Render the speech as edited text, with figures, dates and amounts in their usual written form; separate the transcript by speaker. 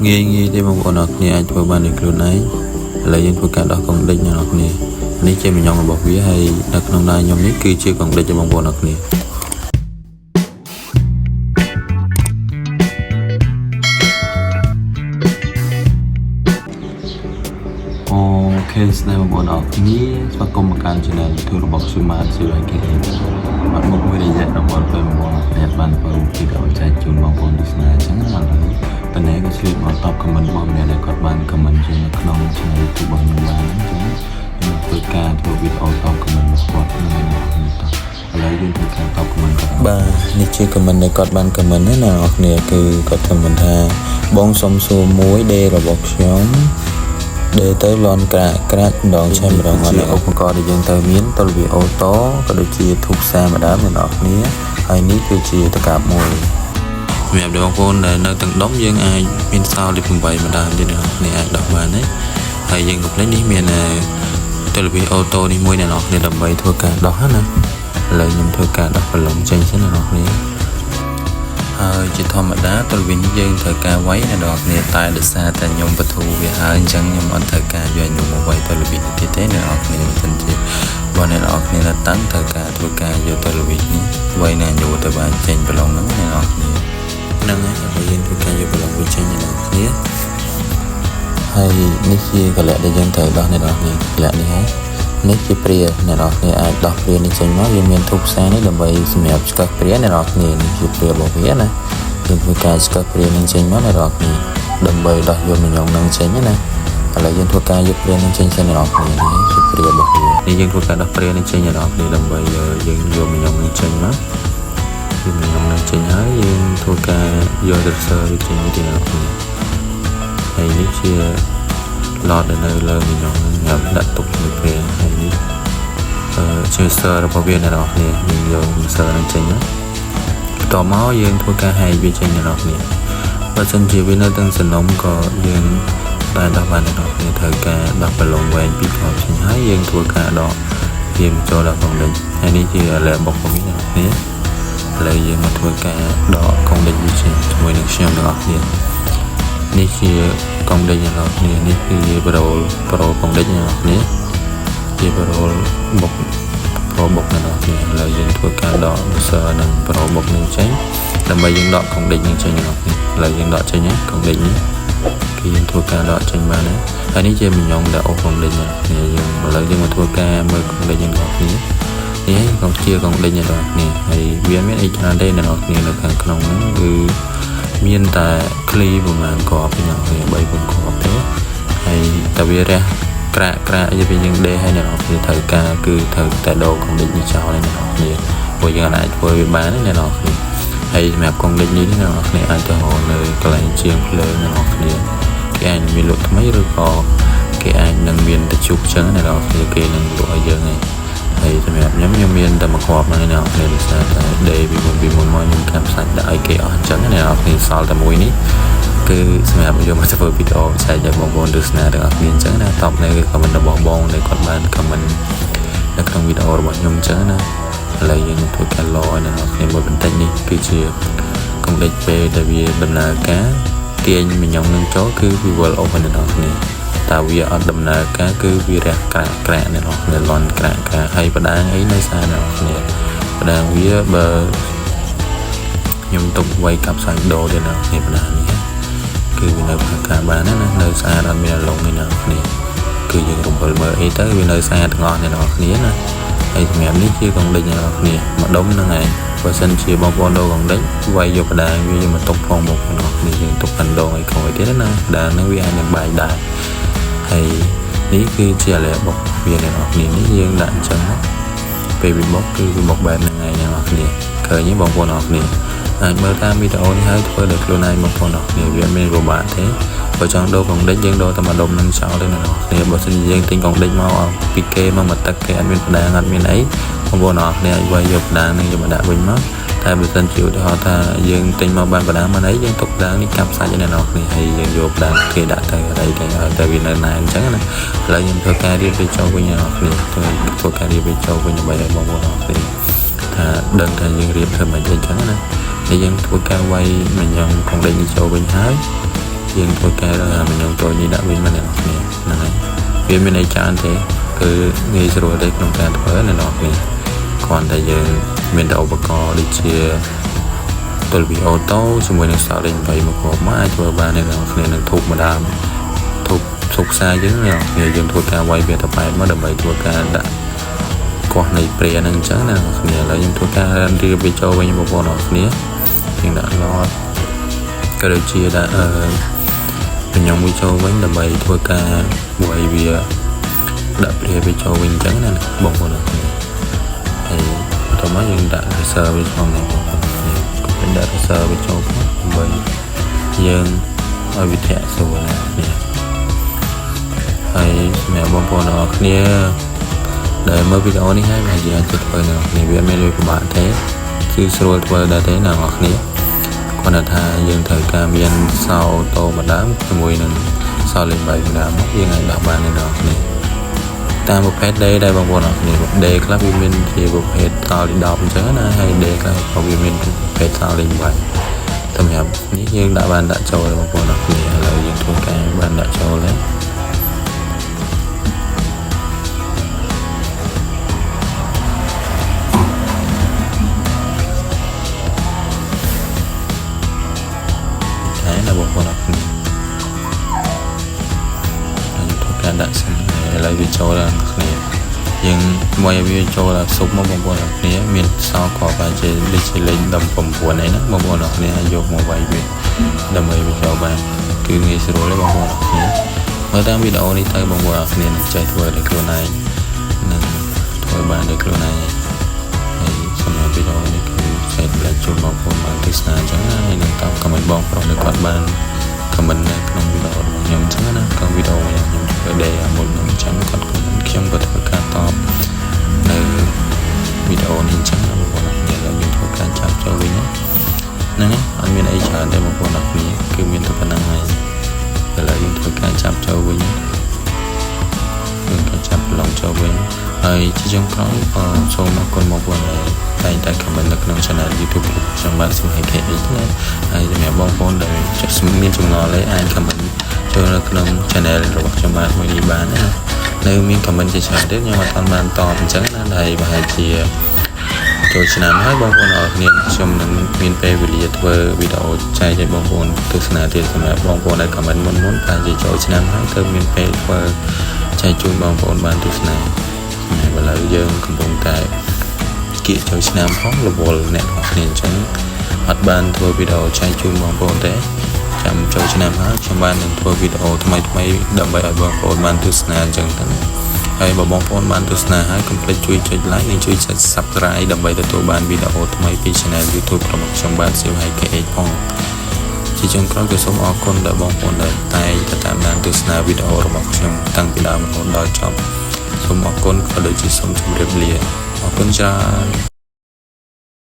Speaker 1: ងាយងាយទេបងប្អូនអរគ្នាអាចធ្វើបានដោយខ្លួនឯងឥឡូវយើងធ្វើការដោះកុងដេចអ្នកនរគ្នានេះជាម្ញងរបស់វាហើយនៅក្នុងដៃខ្ញុំនេះគឺជាកុងដេចរបស់បងប្អូនអរគ្នា OK ស្នេហ៍បងប្អូនអរគ្នាស្វាគមន៍មកកាន់ Channel YouTube របស់ខ្ញុំបាទ CYK បាត់មុខមួយរយៈដល់ពេលបងប្អូនអ្នកបានធ្វើវីដេអូចែកជូនបងប្អូនទស្សនាអញ្ចឹងណាឥឡូវតនេះក៏ឆ្លៀតមកតប comment របស់ម្នាក់ដែលគាត់បាន comment ជានៅក្នុង Channel YouTube របស់ខ្ញុំបានអញ្ចឹងខ្ញុំធ្វើការធ្វើវីដេអូតប comment របស់គាត់នៅថ្ងៃនេះតោះឥឡូវយើងធ្វើការតប comment គាត់បាទនេះជា comment ដែលគាត់បាន comment ណាអ្នកនរគ្នាគឺគាត់ comment ថាបងសុំសួរមួយដេរបស់ខ្ញុំ ដេទៅលន់ក្រាក់ក្រាច់ម្ដងឆេះម្ដងអត់ឧបករណ៍ដែលយើងត្រូវមានទល់វា auto ក៏ដូចជាធូបសាម្ដងអ្នកនរគ្នាហើយនេះគឺជាតកាបមួយសម្រាប់បងប្អូនដែលនៅទាំងដុំយើងអាចមានសោលេខ8ម្ដងទៀតអ្នកនរគ្នាអាចដោះបានទេហើយយើងកុំភ្លេចនេះមានទល់វា auto នេះមួយអ្នកនរគ្នាដើម្បីធ្វើការដោះណាឥឡូវខ្ញុំធ្វើការដោះប្រឡំចេញសិនអ្នកនរគ្នា ហើយជាធម្មតាទល់វិញយើងត្រូវការវាយអ្នកនរគ្នាតែដោយសារតែខ្ញុំបធូរវាហើយអញ្ចឹងខ្ញុំអត់ត្រូវការយកខ្ញុំមកវាយទល់វិញទៀតទេអ្នកនរគ្នាបើមិនជាបើអ្នកនរគ្នានៅតាំងត្រូវការធ្វើការយកទល់វិញនេះវាយណាញូទៅបានចេញប្រឡងហ្នឹងអ្នកនរគ្នាហ្នឹងហើយឥឡូវយើងធ្វើការយកប្រឡងវាចេញអ្នកនរគ្នាហើយនេះជាកលៈដែលយើងត្រូវដោះអ្នកនរគ្នាកលៈនេះហើយនេះជាព្រាអ្នកនរគ្នាអាចដោះព្រានេះចេញមកយើងមានធូបផ្សានេះដើម្បីសម្រាប់ឆ្កឹះព្រាអ្នកនរគ្នានេះជាព្រារបស់វាណាយើងធ្វើការឆ្កឹះព្រានឹងចេញមកអ្នកនរគ្នាដើម្បីដោះយកម្ញងនឹងចេញណាឥឡូវយើងធ្វើការយកព្រានឹងចេញសិនអ្នកនរគ្នានេះជាព្រារបស់វានេះយើងធ្វើការដោះព្រានឹងចេញអ្នកនរគ្នាដើម្បីយើងយកម្ញងនឹងចេញមកយកម្ញងនឹងចេញហើយយើងធ្វើការយកត្រសើវាចេញទៀតអ្នកនរគ្នាហើយនេះជា ឡតដែលនៅលើមីញងហ្នឹងញ៉ាំដាក់ទុកជាមួយពេលហើយនេះអឺជាសើរបស់វាអ្នកនរគ្នាយើងយកសើនឹងចេញណាបន្ទាប់មកយើងធ្វើការហែកវាចេញអ្នកនរគ្នាបើសិនជាវានៅទាំងសនំក៏យើងតែដោះបានអ្នកនរគ្នាត្រូវការដោះប្រឡងវែងពីគ្រាប់ចេញហើយយើងធ្វើការដកវាមកចូលដល់កងដេចហើយនេះជាលែបុករបស់វាអ្នកនរគ្នាឥឡូវយើងមកធ្វើការដកកងដេចវាចេញជាមួយនឹងខ្ញុំទាំងអស់គ្នានេះជាកងដេចអ្នកនរគ្នានេះគឺជាប្រូលប្រូកងដេចអ្នកនរគ្នាជាប្រូលបុកប្រូបុកអ្នកនរគ្នាឥឡូវយើងធ្វើការដកសើនិងប្រូបុកនឹងចេញដើម្បីយើងដកកងដេចនឹងចេញអ្នកនរគ្នាឥឡូវយើងដកចេញហើយកងដេចនេះគឺយើងធ្វើការដកចេញបានហើយហើយនេះជាមីញងដែលអូសកងដេចអ្នកនរគ្នាយើងឥឡូវយើងមកធ្វើការមើលកងដេចអ្នកនរគ្នានេះកងជាកងដេចអ្នកនរគ្នាហើយវាមានអីច្រើនទេអ្នកនរគ្នានៅខាងក្នុងហ្នឹងគឺមានតែឃ្លីប្រហែលគ្រាប់ពីអ្នកគ្នា3 4គ្រាប់ទេហើយតែវារះក្រាក់ក្រាក់យពីយើងដេហើយអ្នកនរគ្នាត្រូវការគឺត្រូវតែដូរកងដេចនេះចោលហើយអ្នកនរគ្នាព្រោះយើងអាចធ្វើវាបានទេអ្នកនរគ្នាហើយសម្រាប់កងដេចនេះអ្នកនរគ្នាអាចទៅរកនៅកន្លែងជាងភ្លើងអ្នកនរគ្នាគេអាចមានលក់ថ្មីឬក៏គេអាចនឹងមានតជុកចឹងអ្នកនរគ្នាគេនឹងលក់ឲ្យយើងហើយហើយសម្រាប់ខ្ញុំខ្ញុំមានតែមួយគ្រាប់ហ្នឹងអ្នកនរគ្នាដោយសារតែដេពីមុនពីមុនមកខ្ញុំកាប់សាច់ដាក់ឲ្យគេអស់អញ្ចឹងអ្នកនរគ្នាសល់តែមួយនេះគឺសម្រាប់យកមកធ្វើវីដេអូចែកឲ្យបងប្អូនទស្សនាទាំងអស់គ្នាអញ្ចឹងណាតបនៅ comment របស់បងដែលគាត់បាន comment នៅក្នុងវីដេអូរបស់ខ្ញុំអញ្ចឹងណាឥឡូវយើងនឹងធ្វើការឡឲ្យអ្នកនរគ្នាមួយបន្តិចនេះគឺជាកុំដេចពេលដែលវាដំណើរការទាញមីញងនឹងចូលគឺវាវិលអូសអ្នកនរគ្នាតើវាអត់ដំណើរការគឺវារះក្រាក់ក្រាក់អ្នកនរគ្នាលន់ក្រាក់ក្រាក់ហើយបដាងអីនៅសារអ្នកនរគ្នាបដាងវាបើខ្ញុំទុកໄວកាប់សាច់ដូរទៀតអ្នកនរគ្នាបដាងនេះគឺវានៅផាការបានណានៅស្អាតអត់មានអាឡុងទេអ្នកនរគ្នាគឺយើងរំវិលមើលអីទៅវានៅស្អាតទាំងអស់អ្នកនរគ្នាណាហើយសម្រាប់នេះជាកងដេចអ្នកនរគ្នាមួយដុំហ្នឹងឯងបើសិនជាបងប្អូនដូរកងដេចវាយយកបដាងវាយកមកទុកផងបងប្អូនអរគ្នាយើងទុកបណ្ដងឲ្យក្រោយទៀតណាបដាងហ្នឹងវាអាចនឹងបែកដែរហើយនេះគឺជាអាឡែបុកវាអ្នកនរគ្នានេះយើងដាក់អញ្ចឹងណាពេលវាបុកគឺវាបុកបែបហ្នឹងឯងអ្នកនរគ្នាឃើញទេបងប្អូនអរគ្នាអាចមើលតាមវីដេអូនេះហើយធ្វើដោយខ្លួនឯងបងប្អូនអរគ្នាវាមានពិបាកទេបើចង់ដូរកងដេចយើងដូរតែមួយដុំនឹងចោលទេអ្នកនរគ្នាបើសិនជាយើងទិញកងដេចមកពីគេមកមកទឹកគេអត់មានផ្ដាងអត់មានអីបងប្អូនអរគ្នាអាចវាយយកផ្ដាងនឹងយកមកដាក់វិញមកតែបើសិនជាឧទាហរណ៍ថាយើងទិញមកបានផ្ដាងមកអីយើងទុកផ្ដាងនេះកាប់សាច់អ្នកនរគ្នាហើយយើងយកផ្ដាងគេដាក់ទៅអីទៅឲ្យតែវានៅណែនអញ្ចឹងណាឥឡូវខ្ញុំធ្វើការរៀបវាចូលវិញអ្នកនរគ្នាធ្វើការរៀបវាចូលវិញដើម្បីឲ្យបងប្អូនអរគ្នាថាដឹងថាយើងរៀបធ្វើម៉េចអីចឹងណានេះយើងធ្វើការវាយមួយញ៉ាំកងដេចនេះចូលវិញហើយ យើងធ្វើការរើអាម្ញងតូចនេះដាក់វិញមកអ្នកនរគ្នាហ្នឹងហើយវាមានអីច្រើនទេគឺងាយស្រួលទេក្នុងការធ្វើអ្នកនរគ្នាគ្រាន់តែយើងមានតែឧបករណ៍ដូចជាទល់វី auto ជាមួយនឹងសោលេខ8មកគ្រាប់មកអាចធ្វើបានអ្នកនរគ្នានឹងធូបម្ដងធូបសុកខ្សែយើងអ្នកនរគ្នាយើងធ្វើការវាយវាទៅបែបមកដើម្បីធ្វើការដាក់កោះនៃព្រាហ្នឹងអញ្ចឹងណាអ្នកគ្នាឥឡូវខ្ញុំធ្វើការរៀបវាចូលវិញបងប្អូនអរគ្នាយើងដាក់ឡតក៏ដូចជាដាក់អឺបញ្ញងវាចូលវិញដើម្បីធ្វើការវាយវាដាក់ព្រាវាចូលវិញអញ្ចឹងណាបងប្អូនអរគ្នាហើយបន្ទាប់មកយើងដាក់ ressort វាផងដែរបងប្អូនគ្នាកុំភ្លេចដាក់ ressort វាចូលផងដើម្បីយើងឲ្យវាធាក់ស្រួលណានេះហើយសម្រាប់បងប្អូនអរគ្នាដែលមើលវីដេអូនេះហើយប្រហែលជាអាចទៅធ្វើនៅគ្នាវាមានលុយពិបាកទេគឺស្រួលធ្វើដែរទេអ្នកនរគ្នាគ្រាន់តែថាយើងត្រូវការមានសោ auto ម្ដងជាមួយនឹងសោលេខ3ម្ដងមកយើងអាចដោះបានអ្នកនរគ្នាតាមប្រភេទ D ដែរបងប្អូនអរគ្នា D ខ្លះវាមានជាប្រភេទសោលេខ10អញ្ចឹងណាហើយ D ខ្លះក៏វាមានប្រភេទសោលេខ8សម្រាប់នេះយើងដាក់បានដាក់ចូលបងប្អូនអរគ្នាឥឡូវយើងធ្វើការបានដាក់ចូលហើយ តែណាបងប្អូនអរគ្នាខ្ញុំធ្វើការដាក់សិនឥឡូវវាចូលដល់គ្នាយើងមកឲ្យវាចូលដល់ស៊ុបមកបងប្អូនអរគ្នាមានសោគ្រាប់បែរជាលេខជាលេខ19អីណាបងប្អូនអរគ្នាអាចយកមកវាយវាដើម្បីវាចូលបានគឺងាយស្រួលទេបងប្អូនអរគ្នាមើលតាមវីដេអូនេះទៅបងប្អូនអរគ្នានឹងចេះធ្វើដោយខ្លួនឯងនឹងធ្វើបានដោយខ្លួនឯងហើយសម្រាប់វីដេអូនេះគឺចែករំលែកជូនបងប្អូនបានទស្សនាអញ្ចឹងណាហើយនឹងតាម comment បងប្រុសដែលគាត់បាន comment នៅក្នុងវីដេអូរបស់ខ្ញុំអញ្ចឹងណាក្នុងវីដេអូរបស់ខ្ញុំធ្វើ day មុនហ្នឹងអញ្ចឹងគាត់ comment ខ្ញុំក៏ធ្វើការតបនៅវីដេអូនេះអញ្ចឹងណាបងប្អូនអរគ្នាឥឡូវយើងធ្វើការចាប់ចូលវិញណាហ្នឹងហើយអត់មានអីច្រើនទេបងប្អូនអរគ្នាគឺមានតែប៉ុណ្្នឹងហើយឥឡូវយើងធ្វើការចាប់ចូលវិញយើងការចាប់ប្រឡងចូលវិញហើយជាចុងក្រោយក៏សូមអរគុណបងប្អូនដែលតែងតែ comment នៅក្នុង channel YouTube របស់ខ្ញុំបាទសំហេ KH ណាហើយសម្រាប់បងប្អូនដែលចង់មានចម្ងល់អីអាច comment ចូលនៅក្នុង channel របស់ខ្ញុំបាទមួយនេះបានណានៅមាន comment ជាច្រើនទៀតខ្ញុំអត់ទាន់បានតបអញ្ចឹងណាដែលប្រហែលជាចូលឆ្នាំហើយបងប្អូនអរគ្នាខ្ញុំនឹងមានពេលវេលាធ្វើវីដេអូចែកឲ្យបងប្អូនទស្សនាទៀតសម្រាប់បងប្អូនដែល comment មុនមុនប្រហែលជាចូលឆ្នាំហើយទៅមានពេលធ្វើចែកជូនបងប្អូនបានទស្សនាសម្រាប់ឥឡូវយើងកំពុងតែគៀកចូលឆ្នាំផងរវល់អ្នកនរគ្នាអញ្ចឹងអត់បានធ្វើវីដេអូចែកជូនបងប្អូនទេចាំចូលឆ្នាំហើយខ្ញុំបាននឹងធ្វើវីដេអូថ្មីថ្មីដើម្បីឲ្យបងប្អូនបានទស្សនាអញ្ចឹងទៅហើយបើបងប្អូនបានទស្សនាហើយកុំភ្លេចជួយចុច like និងជួយចុច Subscribe ដើម្បីទទួលបានវីដេអូថ្មីពី Channel YouTube របស់ខ្ញុំបាទសៀវហៃ KH ផងជាចុងក្រោយក៏សូមអរគុណដល់បងប្អូនដែលតែងតែតាមដានទស្សនាវីដេអូរបស់ខ្ញុំតាំងពីដើមរហូតដល់ចប់សូមអរគុណក៏ដូចជាសូមជម្រាបលាអរគុណច្រើន។